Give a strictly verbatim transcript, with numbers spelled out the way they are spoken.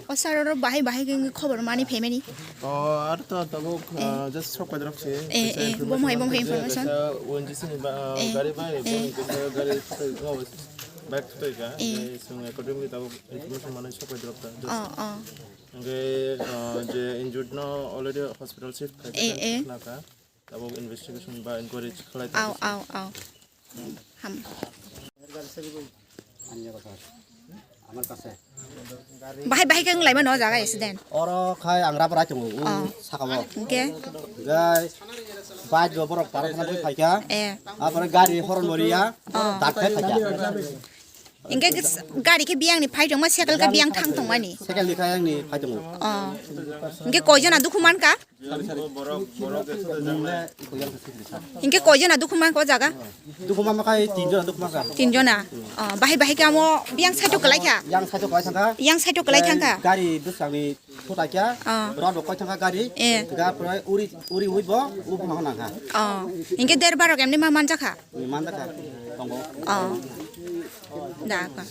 O sir, oro bahai bahai khe wngwi khobor mani phaimani. O, ar to tabuk, Eh. ah, just sok paidrop se. Eh, Kaisa eh, information bom hai, bom hai manwi information. Kaisa O N G C ni ba, ah, Eh, gari bai, eh. bom kaisa gari thutoi, oh, bike thutoi ka. Eh. Eh, so accordingly tabuk information manwi sok paidrop ta. Just Oh, oh. hingke, ah, je injured no already hospital shift khai Eh, eh. khna ka. Tabuk investigation ba inquiry khlai Au, tongkha. au, au. Ham. Bahai, bahai khe wng laimano o jaga accident. Oro khai ang rubber ai tongo, u Oh. saka o. Hingke? Gai, bike bo borok parok khna bai phaikha. Eh. Apore gari horn bo riya, Oh. dak khai phaikha. Hingke gari khe biyang ni phai tongma, cycle khe biyang thang tongmani. Cycle ni khai ang ni phai tongo. Oh. Hingke koijona dukhu mankha? Hingke koijona dukhu mankha o jaga? Dukhu manma khai tinjona dukhu mankha. Tinjona. Oh, bahai bahai khe amo biyang side o kwlai kha? Yang side o kwlai thangkha. Yang side o kwlai thangkha? Gari bwskango thutaikha. Oh. Rod bo koi thangkha gari. Eh. Ga pore uri, uri ui bo, u buma nangkha. Oh. Hingke der barok emni ma manjakha? Manjakha. Tongo. Oh. Da, ba.